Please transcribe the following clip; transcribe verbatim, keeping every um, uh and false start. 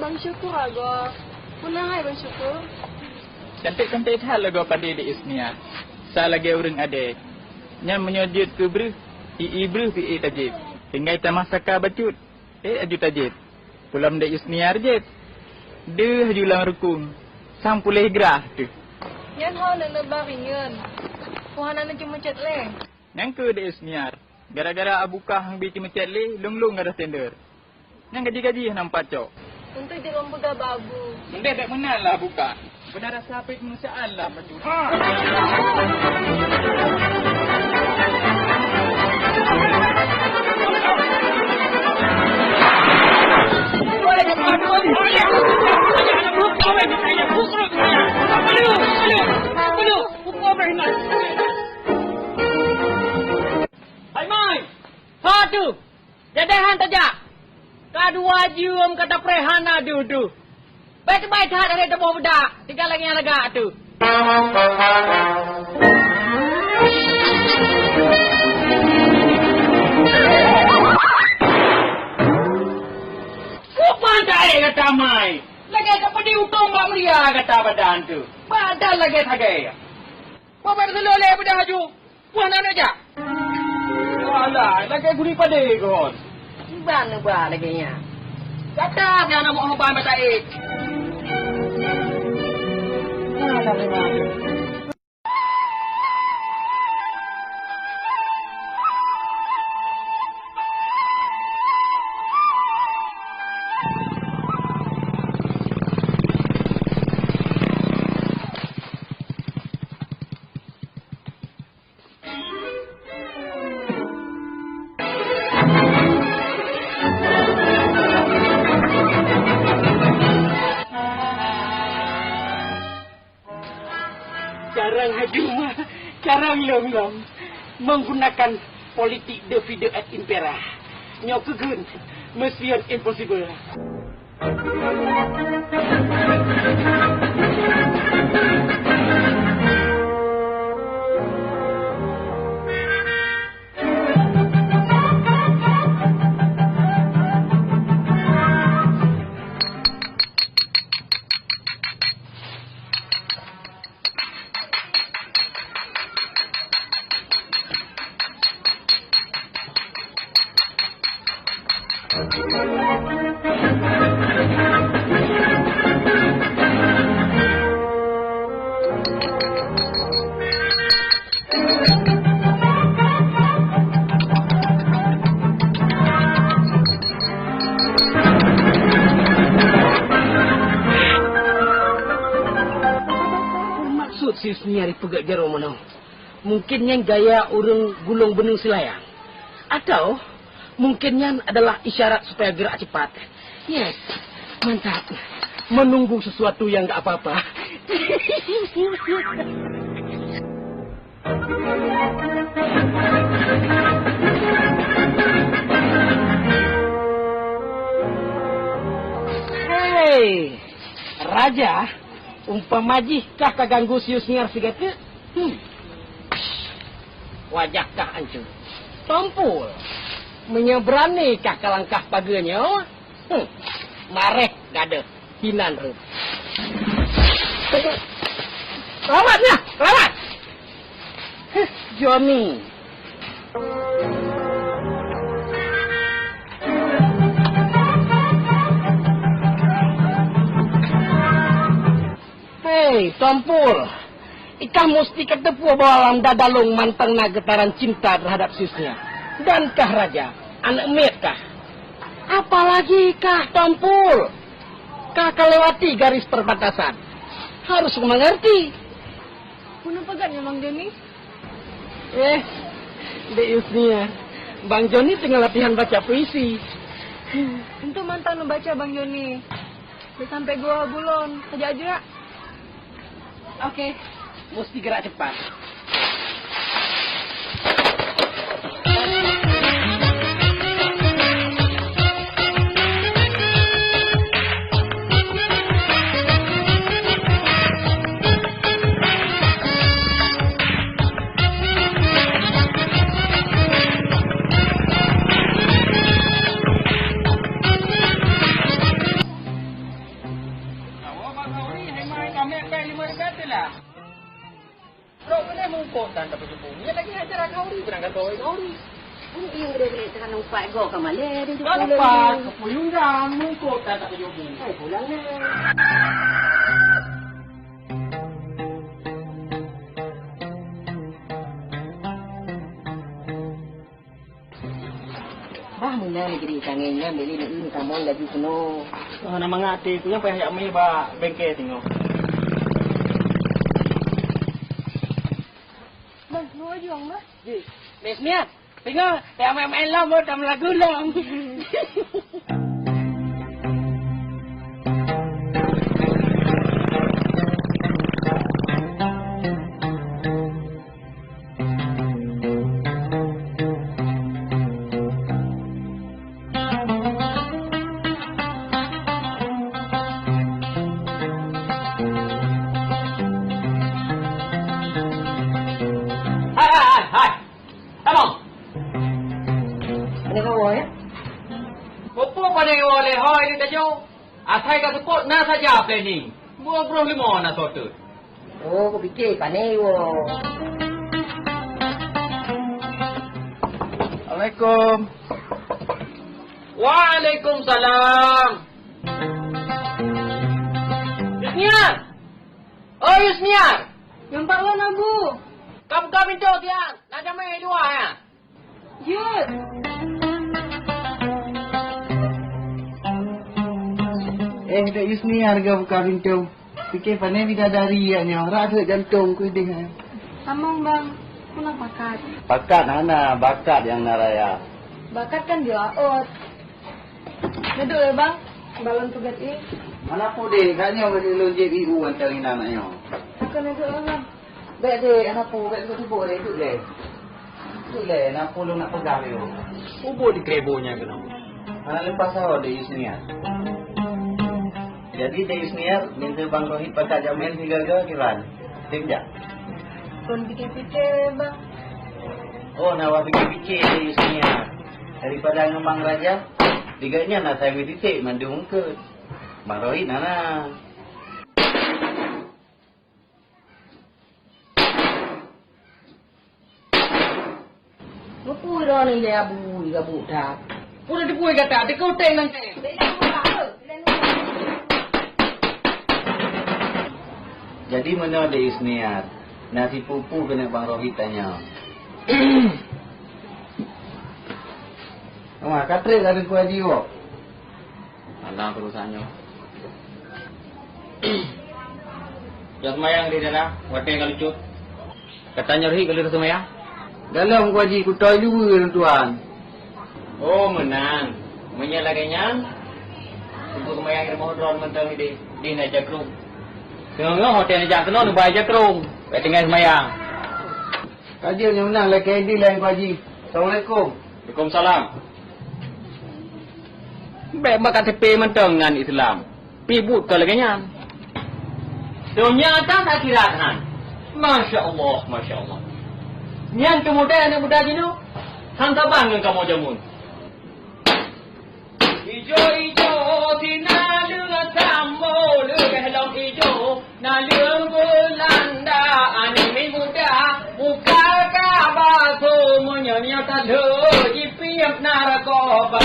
Bang Syukur, Agoe. Peue na hai, Bang Syukur? Cantik-cantik that lagoe padé Dek Yusniar. Sa lagée ureuëng adée. Nyan meunyoe jeuet keu breuh, i-i breuh pih ék tajieb. Tinggai tamah saka bacut, ék aju tajieb. Pulom Dek Yusniar jieb. Deuh aju lam rukung, sang puléh grah teuh. Nyan ho neuneuk ba ringeun. Peue hana neuceumeucét lé? Nyang keu Dek Yusniar, gara-gara Abu Kah hang bi ceumeucét lé, lôn-lôn gadôh tender. Nyang gaji-gaji hana meupat cok. Untuk jeuet lôn peugah bak Abu. Meudeh bék meunan lah Abu Kah. Beuna rasa pih keumanusiaan lah bacut. Ha! Hai mai! Ho tu! Jadi han tajak! Ka dua jeuem ka tapreh hana deuh-deuh. Bai teubai that lagée teuboh beudak, tinggai lagée nyang lagak tu. Sopan that gata mai! Lagée ka peudeh utông bak meuria gata badan tu. Badan lagée sagée. Babah seuleuh lé beudah aju. Wah, na neujak. Alah, lagée guri padé kon. Kiban neuba lagée nyan. Gata nyang na meuoh ban mata ék. Carông haju ma, carông lom-lom, menggunakan politik divide et impera. Nyoe keugeuen, mission impossible. Maksud si Husni nyang peugah jaroe meunoe? Mungkin nyan gaya ureuëng gulong beuneueng seulayang. Atau mungkin nyan adalah isyarat supaya gerak cepat. Yes, mantap. Menunggu sesuatu yang nggak apa-apa. Hei, Raja, umpama jih kah ka ganggu si Husni sigoe teuk? Hmm. Wajah kah ancu. Tompul, meunyoe beurani kah ka langkah pageue nyoe, hmm, maréh gadôh hinan reuh. Lawat nyoe, lawat! Heh, Joni. Hei, Tompul, ikah musti kateupeue bahwa lam dada lôn mantong na geutaran cinta terhadap si Husni. Dan kah Raja, aneuk miet kah. Apalagi kah Tompul, kah kalewati garis perbatasan. Harus mengerti. Peue neupeugah nyan Bang Joni? Eh, Dek Yusnia, Bang Joni teungoh latihan baca puisi. Untuk mantong neubaca Bang Joni. Bék sampai geuwoe buleuen, tajak-jak. Oke, musti gerak cepat. Mungkot tan tapajoh bumi. Nyan lagèe acara khauri, beurangkat khauri-khauri. Kan ieng gede-gede teuka numpak go ka malèe di. Ka numpak, ka puyueng dan mungkot tan tapajoh bumi. Hai, pulang lah. Bah, meunan negeri tangai nyan, beli neueu tamong laju keunoe. Oh, na mangat até ku nyang payah jak mé bak bengke singoh. Bang, mau juang, Bang? Ji, bes niat. Singoh, payah main-main lom, oh, tam lagu lom. Hai, hai, hai, hai. Tamong. Ada kawan, ya? Peue pane woe lé ho ini taju? Asai ka seupôt na saja planning. Dua puluh lima na soe teuk. Oh, kupike pane woe. Assalamualaikum. Waalaikumsalam. Yusniar! Oh, Yusniar! Nyang pat lôn, Abu. Ka buka pintoe, Tian. Na jamé di luwa, ya? Jeuet. Eh, Dek Yusniar ka buka pintoe. Pike pane bidadari jak nyoe, rak treuk jantong ku idéh, eh. Tamong, Bang, ku na pakat. Pakat hana, bakat nyang na raya. Bakat kan jeuet. Neudok, eh, Bang, balon tugas, eh. Mana pu deh, gak nyoe lôn jép iu antar inan nyoe. Bukan neudok, eh, Bang. Bèk deh, hana pu, bèk teuka teuboh deh, duek lé. Duek lé, na pu lôn nak peugah lé. Ubok di krebo nyan keunoe. Hana leupah saho deh Yusniar. Jadi deh Yusniar, minta Bang Rohit pakat jamén sigaga kiban. Tem jak. Kon pike-pike, Bang. Oh, na wah pike-pike deh Yusniar. Daripada ngon Bang Raja, digak nyan na sai meuditék mandum eungkeut. Bang Rohit na na. Meupui droeneuh ilèe abu, gabuk that. Peue teupui gata, teuka uteng nangkée. Jadi meunoe deh Yusniar, na sipu-pu keuneuk Bang Rohit tanyong. Wah, ka trép ka Teungku Haji woe. Alah, urusan nyoe. Jak seumayang di daerah, watèe ka lucut. Gata nyoe hi ka lheueh seumayang? Galom Teungku Haji, kutoe luweue lôn tuan. Oh, meunan. Meunyoe lagèe nyan, Teungku seumayang di rumoh droe mantong di, di na jakrong. Teungoh-ngoh watèe neujak keunoe neuba jakrong, bèk tinggai seumayang. Ka jeuet nyang meunan, lakèe idin lé Teungku Haji. Assalamualaikum. Waalaikumsalam. Bèk bak K T P mantong ngon Islam. Pih buet ka lagèe nyan. Donya tan akhirat han. Masya Allah, masya Allah. Nyan keumudian aneuk muda jinoe han saban ngon kamoe jameun. Ijo-ijo sinaleueng sambo leubeh lom ijo. Naleueng Beulanda aneuk miet muda, muka ka baso meunyoe-nyoe taloe jipiep narkoba.